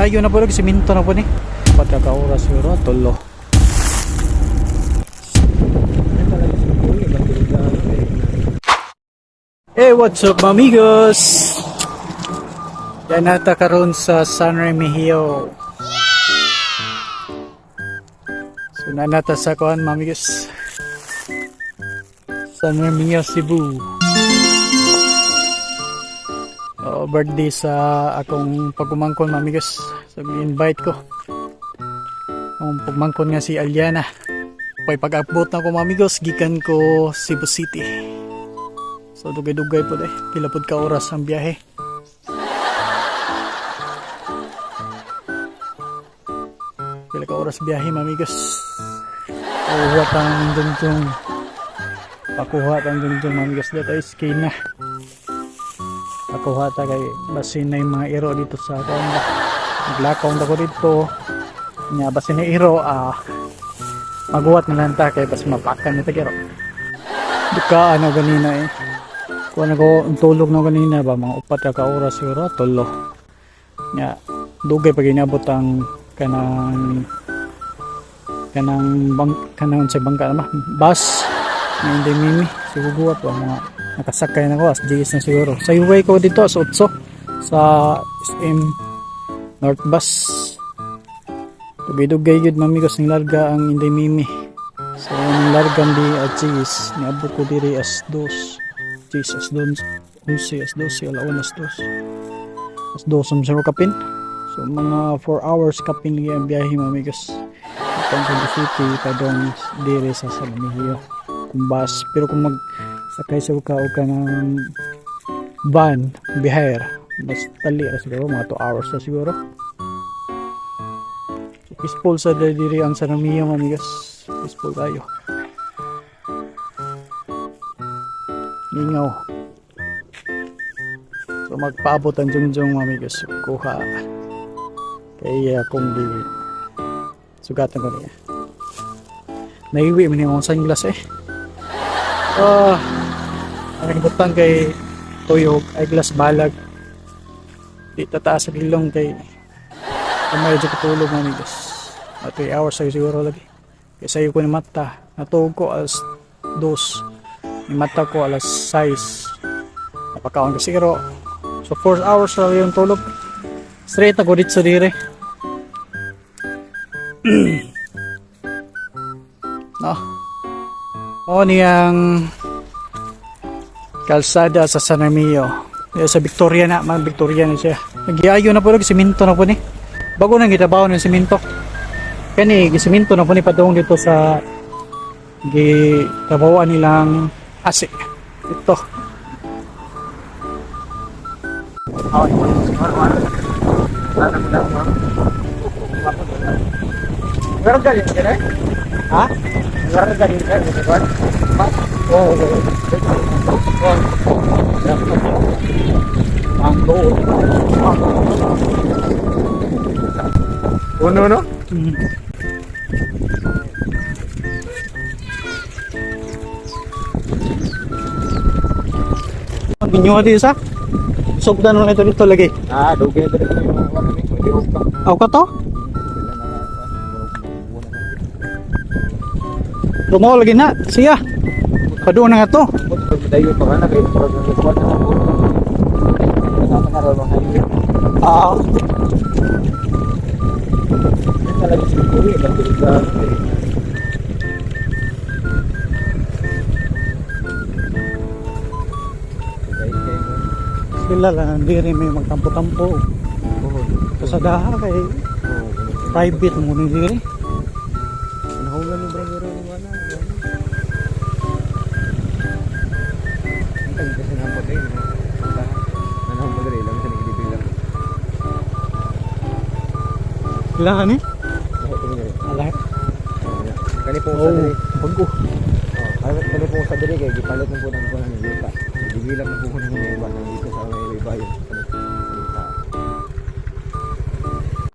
Nagyayo na po, simento na po ni. Pata ka oras siguro, tulo. Hey, what's up, amigos? Yan nata karon sa San Remigio. So nanata sa kuan, amigos. San Remigio, Cebu. Oo, birthday sa akong pagumangkon, amigos. So invite ko. Ang pagmangkon nga si Aliana. Pag pag-upvote na ko, amigos, gikan ko Cebu City. So dugay-dugay po eh. Pila pod ka oras ang biyahe. Pila ka oras biyahe, mamigos. Pakuha tang jungjung. Pakuha tang jungjung, mamigos. Dito ay skin na. Pakuha ta kay basin na yung mga iro dito sa kuan ba. Naglakaw na ko dito. Nya basin na iro maguwat na lang ta kay bas mapakan na ta iro. Duka ano ganina eh. Kuha na ko, ang tulog na kanina ba, mga 4 ka oras siguro, tulo. Nya, dugay pag inabot ang kanang kanang bang kanang sa bangka na ba, bus na hindi mimi siguro ba mga nakasakay na ko as GS na siguro sa highway ko dito sa 8 sa SM North Bus. Dugay-dugay yun, mamigos, ng larga ang Inday Mimi. So ng larga di at GS niabot ko diri as 2 GS as 2 11 as 12 alaon as 2 as 2 sa zero kapin. So mga 4 hours kapin lagi ang biyahe, mamigos, gikan Cebu City padong diri sa San Remigio kung bus. Pero kung mag sakay sa ka o ka ng van bihayr, mas tali ra siguro, mga 2 hours na siguro. So, peaceful sa diri ang San Remigio, mamigos, peaceful tayo, mingaw. So magpaabot ang jungjung, mamigos, kuha kay kung di sugatan ko niya, naiwi man yung sunglass eh. Ah, ang butang kay tuyog eyeglass balag di tataas sa ilong kay kamay dyan katulog, mamigos. Mga 3 hours ay siguro lagi kay sayo ko ni mata. Natulog ko alas 2, ni mata ko alas 6, napakaon ko siguro. So 4 hours ra yung tulog. Straight ako dito dire, no? Mo niyang kalsada sa San Remigio. Sa Victoria na, mga Victoria na siya. Nagyayo na po, siminto na po ni. Bago nang gitabaw ng siminto. Kani, gisiminto na po ni padong dito sa gitabawan nilang asi. Ito. Meron galing ka na? Ha? Meron galing ka na? Oo. Oh, Ang doon. Uno, no? Binyo di sa? Sugdan na ito dito lagi. Ah, dugay na talaga yung mga ano ni Pwede pa. Aw ka to? Lumaw lagi na. Siya. Paduon na nga to. Dayo pa ka na kayo pag nagkuhan na ako. Kasama ka raw mga highway. Ah. Talaga siguro eh, ba't ka Sila lang diri may magtampo-tampo. Sa daha kay private mo ni diri. Nahulan ni Brangero ni Mana. Ang tagi kasi ng pote. Nanahong pa diri lang sa nagbibilang. Sila ni? Ako tumingin diri. Ala. Kani po sa Oh, diri. bago. Oh, kani po sa diri kay gipalit ng po ng kuan ng yuta. Gibilang ng po ng kuan ng dito sa may bayo.